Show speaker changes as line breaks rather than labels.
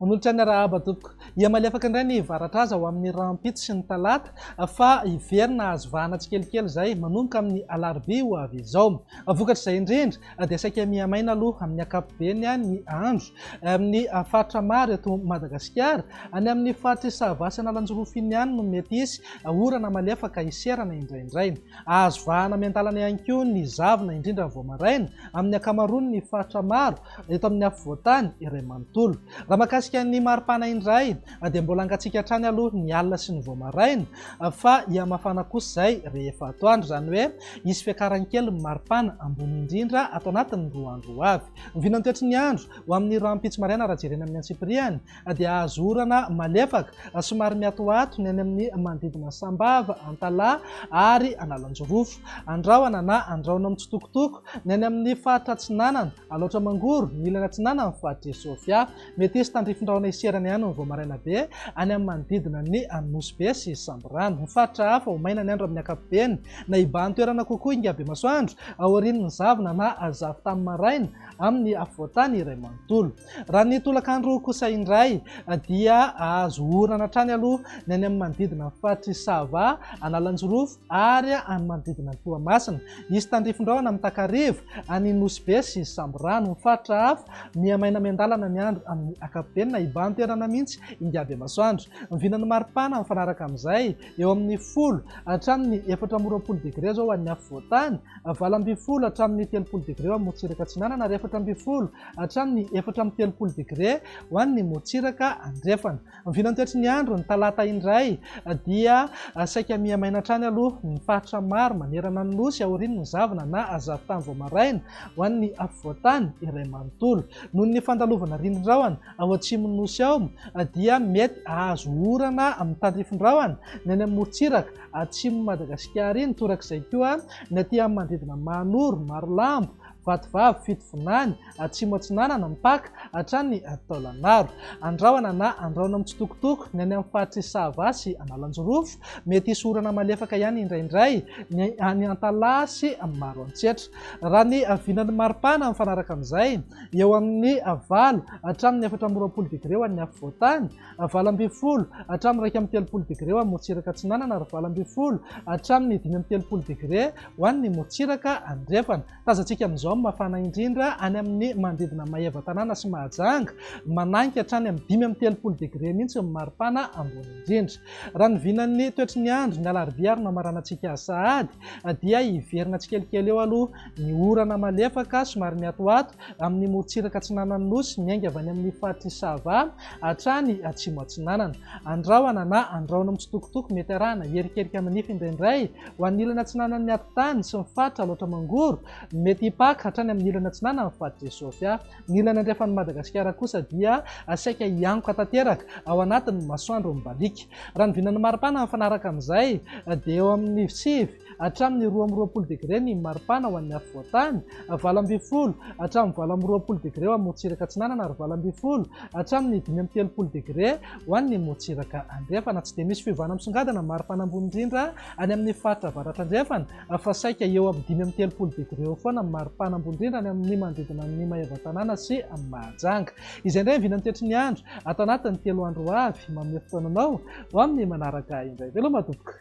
Manolotra ny arahaba tompoko. Hihamalefaka indray ny varatraza ho amin'ny rahampitso sy ny talata fa hiverina hahazo vahana tsikelikely izay manomboka amin'ny alarobia ho avy izao. Vokatr'izay indrindra dia saika mihamaina aloha amin'ny ankapobeny ny andro amin'ny faritra maro eto Madagasikara. Any amin'ny faritr'i Sava sy Analanjirofo iny ihany no mety hisy orana malefaka hiserana indraindray. Azo vahana miandalana ihany koa ny zavona indrindra vao maraina amin'ny ankamaroan'ny faritra maro eto amin'ny afovoantany iray manontolo. Raha mahakasika ny maripana indray dia mbola hangatsiaka hatrany aloha ny alina sy ny vao maraina fa hihamafana kosa izay rehefa atoandro, izany hoe hisy fiakarany kely ny maripana ambony indrindra ato anatin'ny roa andro ho avy. Ny vinantoetry ny andro ho amin'ny rahampitso maraina raha jerena amin'ny antsipiriany dia azo orana malefaka somary miatoato ny any amin'ny manodidina Sambava, Antalaha ary Analanjirofo. Andrahona na andrahona mitsitokotoko ny any amin'ny faritra Atsinanana, Alaotra Mangoro, ny ilany atsinanan'ny faritr'i Sofia. Mety hisy tandrifin-drahona hiserana ihany ny vao maraina be any amin'ny manodidina ny Nosy Be sy Sambirano. Ny faritra hafa, ho maina ny andro amin'ny ankapobeny na hibahan-toerana kokoa Ingabemasoandro aorian'ny zavona na zavon-tany maraina amin'ny afovoan-tany iray manontolo. Raha ny tolakandro kosa indray dia azo orana hatrany aloha ny any amin'ny manodidina ny faritr'i Sava, Analanjirofo ary any manodidina an'i Toamasina. Hisy tandrifin-drahona amin'ny takariva any Nosy Be sy Sambirano. Ny faritra hafa, miha-maina miandalana ny andro amin'ny ankapobeny na hibahan-toerana mihitsy Ingabemasoandro. Ny vinan'ny maripana mifanaraka amin'izay, eo amin'ny 10 hatramin'ny 24 degre izao ho an'ny afovoan-tany, 18 hatramin'ny 30 degre ho an'ny morontsiraka atsinanana ary 14 hatramin'ny 34 degre ho an'ny morontsiraka andrefana. Ny vinantoetry ny andro ny talata indray dia saika miha-maina hatrany aloha ny faritra maro manerana ny Nosy aorian'ny zavona na zavon-tany vao maraina ho an'ny afovoan-tany iray manontolo. Noho ny fandalovana rindrin-drahona ao atsimon'ny Nosy ao dia mety hahazo orana amin'ny tandrifin-drahona ny any amin'ny morontsiraka atsimon'i Madagasikara iny, torak'izay koa ny aty amin'ny manodidina Mahanoro, Marolambo, Vatovavy, Fitovinany, Atsimo Atsinanana, mipaka hatrany Taolagnaro. Andrahona na andrahona mitsitokotoko ny any amin'ny faritr'i Sava sy Analanjirofo. Mety hisy orana malefaka ihany indraindray ny any Antalaha sy Maroantsetra. Raha ny vinan'ny maripana mifanaraka amin'izay, eo amin'ny 8 hatramin'ny 24 degre ho an'ny afovoan-tany, 18 hatramin'ny 31 degre ho an'ny morontsiraka atsinanana ary 18 hatramin'ny 35 degre ho an'ny morontsiraka andrefana. Tazantsika amin'izao ny mafana indrindra any amin'ny manodidina Maevatanàna sy Mahajanga, manainga hatrany amin'ny 35 degre mihitsy ny maripana ambony indrindra. Raha ny vinan'ny toetry ny andro, ny alarobia ary namaranantsika azy sahady, dia hiverina tsikelikely eo aloha ny orana malefaka somary miatoato amin'ny morontsiraka atsinanan'ny Nosy, miainga avy any amin'ny faritr'i Sava hatrany atsimo atsinanana. Andrahona na andrahona mitsitokotoko mety arahana erikerika manify indraindray Ho an'ny ilany atsinanan'ny atitany sy ny faritra Alaotra Mangoro, mety hipaka hatrany amin'ny ilany atsinanan'ny faritr'i Sofia. Ny ilany andrefan'i Madagasikara kosa dia saika hianoka tanteraka ao anatin'ny masoandro mibaliaka. Raha ny vinan'ny maripana mifanaraka amin'izay dia eo amin'ny 9 hatramin'ny 22 degre ny maripana ho an'ny afovoan-tany, 18 hatramin'ny 28 degre ho an'ny morontsiraka atsinanana ary 18 hatramin'ny 35 degre ho an'ny morontsiraka andrefana. Tsy dia misy fiovana misongadina ny maripana ambony indrindra any amin'ny faritra avaratra andrefana fa saika eo amin'ny 35 degre eo foana ny maripana ambony indrindra any amin'ny manodidina an'i Maevatanàna sy Mahajanga. Izay indray ny vinantoetry ny andro ato anatin'ny telo andro ho avy. Manome fotoana anao ho amin'ny manaraka indray. Veloma tompoko.